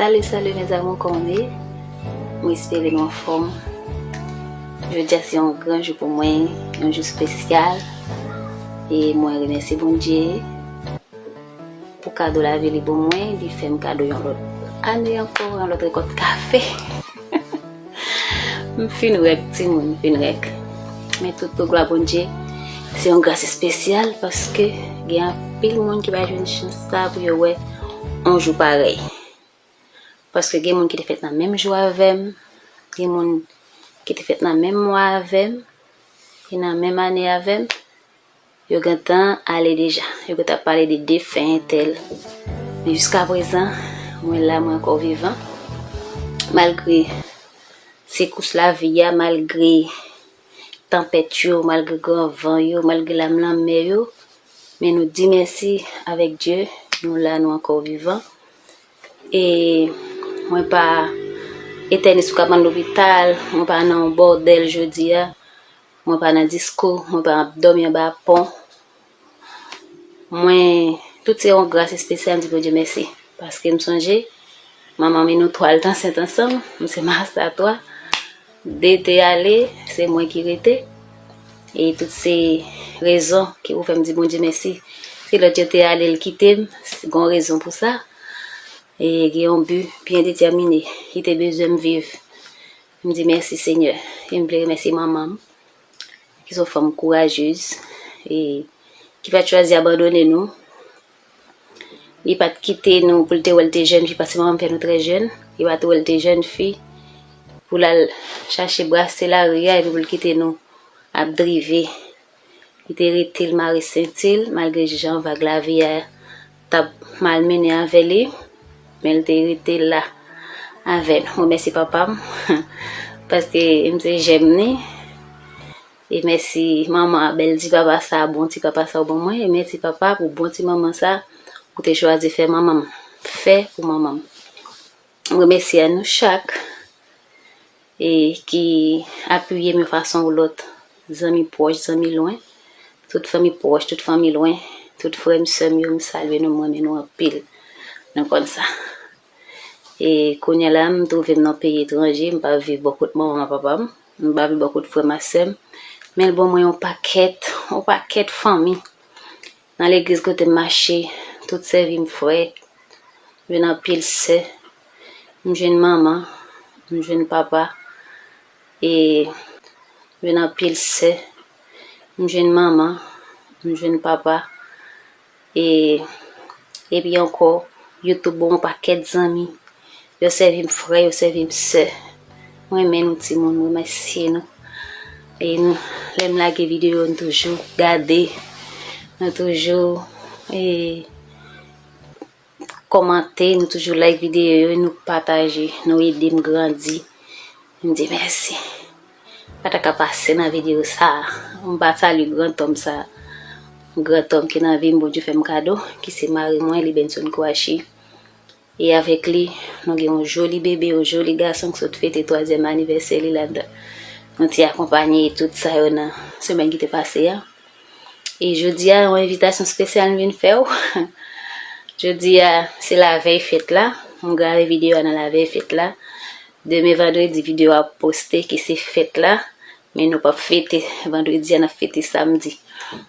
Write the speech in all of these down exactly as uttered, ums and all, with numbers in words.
Salut, salut mes amours, kòman nou ye? Mwen espere nou anfòm. Jodi a se yon gran jou pou mwen, yon jou espesyal. E mwen remèsye Bondye pou kado lavi li ban mwen, li fè m kado yon lòt ane ankò, yon lòt rekòt kafe. M fin rèk, timoun, m fin rèk. Men tout pou glwa Bondye, se yon gras espesyal paske gen anpil moun ki pa jwenn chans sa pou yo wè yon jou parèy. Paske gen moun ki te fèt nan menm jou avè m, gen moun ki te fèt nan menm mwa avè m, e nan menm ane avè m, yo gentan ale deja. Yo gentan ap pale de defen entèl. Men jiska prezan, mwen la, mwen ankò vivan. Malgre sekous lavi a, malgre tanpèt yo, malgre gran van yo, malgre lam lanmè yo, men nou di mèsi avèk Dye, nou la, nou ankò vivan. E mwen pa entène sou kabann lopital, mwen pa nan yon bòdèl jodi a, mwen pa nan disko, mwen pa ap dòmi anba pon. Mwen, tout se yon gras espesyal, m di Bondye mèsi. Paske m sonje, manman m e nou twa l t ansent ansanm, m se masta twa. De te ale, se mwen ki rete. E tout se rezon ki pou fè m di Bondye mèsi. Si lòt yo te ale, l kite m, gen yon rezon pou sa. E gen yon bi byen detèmine. Li te bezwen m viv. M di mèsi, Senyè. E m vle remèsye manman m, ki se yon fanm kourajez, e ki pa t chwazi abandone nou. Li pa t kite nou pou l te wè l te jèn fi, paske manman m fè nou trè jèn. Li pa t wè l te jèn fi pou l al chache brase lari a, epi pou l kite nou ap drive. Li te rete, l mare senti l, malgre jan vag lavi a t ap malmennen avè li, men l te rete la avè n. Mwen remèsye papa m, paske m se jèm ni. E mèsi manman a, bèl ti papa sa, bon ti papa sa w ban mwen. E mèsi papa pou bon ti manman sa ou te chwazi fè manman m, fè pou manman m. M remèsye nou chak e ki apiye m yon fason ou lòt, zanmi pwòch, zanmi lwen, tout fanmi pwòch, tout fanmi lwen, tout frè m, sè m yo, m salye nou, m renmen nou anpil. Nou konn sa. E kounye a la, m twouve m nan peyi etranje, m pa viv bò kot manman m ak papa m, m pa viv bò kot frè m ak sè m, men l ban mwen yon pakèt, yon pakèt fanmi. Nan legliz kote m mache, tout sèvi m frè, m jwenn anpil sè, m jwenn manman, m jwenn papa, e m jwenn anpil sè, m jwenn manman, m jwenn papa, e epi ankò, YouTube ban m yon pakèt zanmi. Yo sèvi m frè, yo sèvi m sè. Mwen renmen nou timoun, mwen remèsye nou. E nou, lè m lage videyo, nou toujou gade, nou toujou e, kòmante, nou toujou like videyo yo, nou pataje, nou ede m grandi. M di mèsi. Pa ta ka pase nan videyo sa a. M pa salye grantòm sa a. Grantòm ki nan vi m, Bondye fè m kado, ki se mari mwen, Libenson Kouachi. E avèk li, nou gen yon joli bebe, yon joli gason ki sot fete twazyèm anivèsè li ladan. Nou te akonpanye tout sa yo nan semèn ki te pase a. E jodi a, yon envitasyon espesyal m vin fè w. Jodi a, se lavèy fèt la. M grave videyo a nan lavèy fèt la. Demen vandredi, videyo a ap poste ki se fèt la. Men nou p ap fete vandredi a, n ap fete samdi.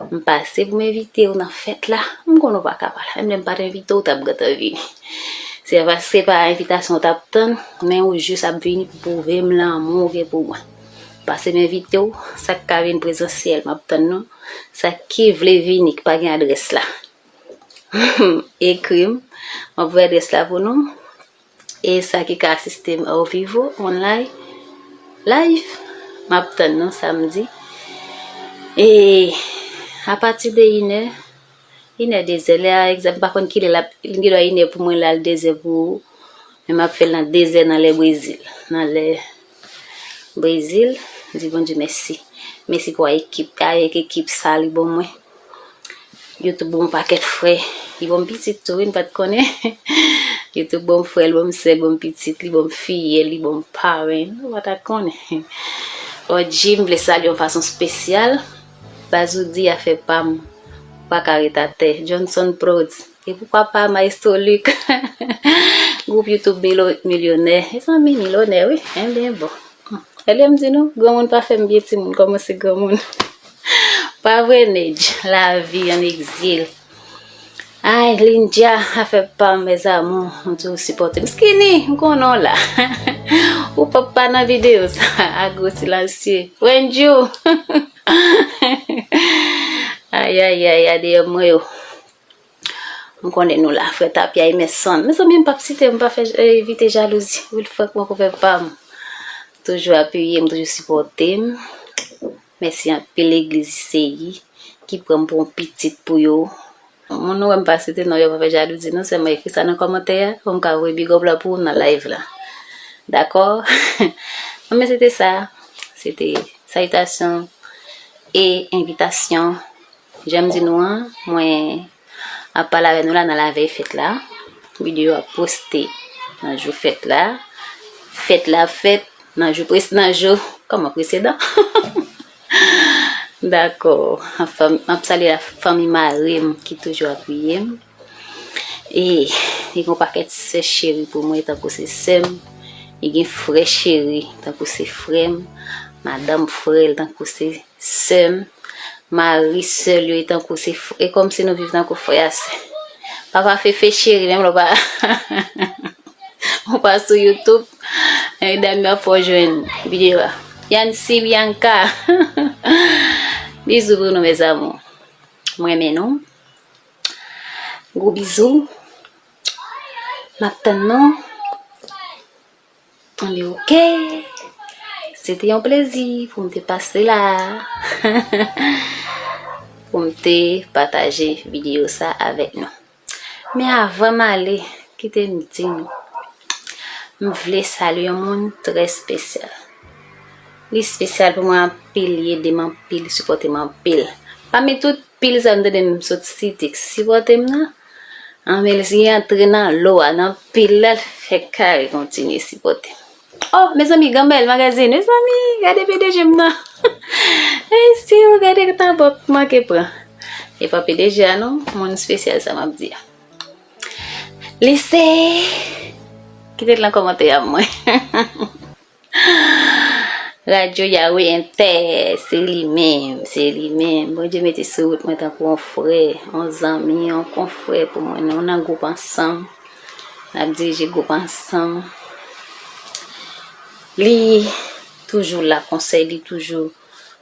M pase pou m envite w nan fèt la. M konnen w pa ka pa la. Menm lè m pa t envite w, w t ap gentan vini. Se pa, se pa envitasyon w t ap tann, men ou jis ap vini pou pwouve m lanmou w gen pou mwen. Pase m envite w, sa k ka vin prezansyèl, m ap tann nou. Sa ki vle vini, ki pa gen adrès la, ekri m. M ap voye adrès la pou nou. E sa ki ka asiste m au vivo, online, live, m ap tann nou samdi. E apati de inè, inè, dezè, lè a egzak, m pa konn kilè l ap, li gen dwa inè pou mwen, l al dezè pou ou. Men m ap fè l nan dezè nan lè Brezil. Nan lè Brezil, di Bondye mèsi. Mèsi pou ekip, avèk ekip sa li ban mwen. YouTube ban m pakèt frè. Li ban m pitit tou, wi, m pa t konnen. YouTube ban m frè, li ban m sè, li ban m pitit, li ban m fiyèl, li ban m parenn. Ou pa ta konnen. O G, m vle salye yon fason espesyal. Baz Woody, afè pa m. Ou pa ka ret atè. Johnson Prodz. E poukwa pa Maestro Luc? Gwoup YouTube milo- milyonè. Mezanmi, milyonè, wi. Enben, bon. Elè m di nou, granmoun pa fè m byen, timoun kòmanse granmoun. Pa vre, Nedj? Lavi an egzil. Ay, Lindia, afè pa m, mes amours, m toujou sipòte m. Skinny, m konnen w la. Ou p ap pa nan videyo sa. Agro silansye. Wendyou. Ay, ay, ay, adeyè mwen yo. M konnen nou la, frè Tapia Emerson. Mezanmi, m p ap site, m pa fè, eh, evite jalouzi. Wilfrank, mwen konpè pa m. Toujou apiye m, toujou sipòte m. Mèsi anpil legliz I C I ki pran m pou yon pitit pou yo. Moun nou wè m pa site non yo pa fè jalouzi non, sèlman ekri sa nan kòmantè a pou m ka voye big up la pou ou nan live la. Dakò? Bon, men se te sa. Se te salitasyon e envitasyon. Jan m di nou an, mwen ap pale avè nou la nan lavèy fèt la. Videyo ap poste nan jou fèt la. Fèt la ap fèt nan jou pres- nan jou, kòman, presedan? Dakò. Anfen, m ap salye la fanmi mari m ki toujou apiye m. E li gen yon pakèt sè cheri pou mwen, tankou se sè m. Li gen frè cheri, tankou se frè m. Madanm frè l, tankou se sè m. Mari sè l yo, e tankou se fr- e kòmsi nou viv tankou frè a sè. Papa Fefe cheri, menm lè w pa ou pa sou YouTube, medam yo ap fè w jwenn videyo a. Yancy Bianca. Bizou pou nou, mes amours. Mwen renmen nou. Gwo bizou. M ap tann nou. Anben, oke. Se te yon plezi pou m te pase la. Pou m te pataje videyo sa avèk nou. Men avan m ale, kite m di nou, m vle salye yon moun trè espesyal. Li espesyal pou mwen anpil, li ede m anpil, li sipòte m anpil. Pami tout pil sa m tande m sot site k sipòte m nan, anben, li antre nan lo a, nan pil la, l fè kare kontinye sipòte m. Oh, mezanmi, Ganbèl Magazine, mezanmi, gade P D G m nan. Ey, si ou gade tabòt manke pran. E pa P D G a non, moun espesyal sa m ap di a. Lise, kite l nan kòmantè a mwen. Radyo Yawe Entè, se li menm, se li menm. Bondye mete sou wout mwen tankou yon frè, yon zanmi, yon konfrè pou mwen. Nou nan gwoup ansanm. N ap dirije gwoup ansanm. Li toujou la konsèy, li toujou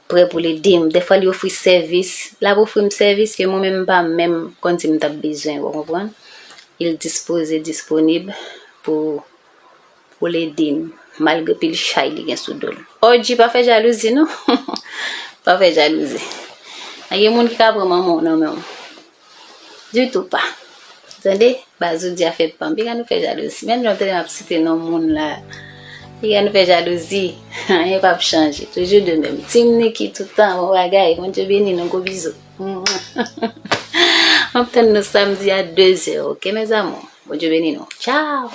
prè pou l ede m. Dèfwa li ofri sèvis, l ap ofri m sèvis ke mwen menm m pa menm konn si m t ap bezwen, ou konprann? Li dispoze, disponib pou, pou l ede m, malgre pil chay li gen sou do l. O G, pa fè jalouzi non. Pa fè jalouzi. Gen moun ki ka pran manman w nan men w. Ditou pa. Tande? Baz ou di afè pa m. Piga nou fè jalouzi. Menm jan w tande m ap site non moun la. Piga nou fè jalouzi. Anyen p ap chanje. Toujou de menm. Team Niki toutan. Bon bagay. Bondye beni nou. Gwo bizou. M ap tann nou samdi a de zè. Oke, mes amours? Bondye beni nou. Tchao!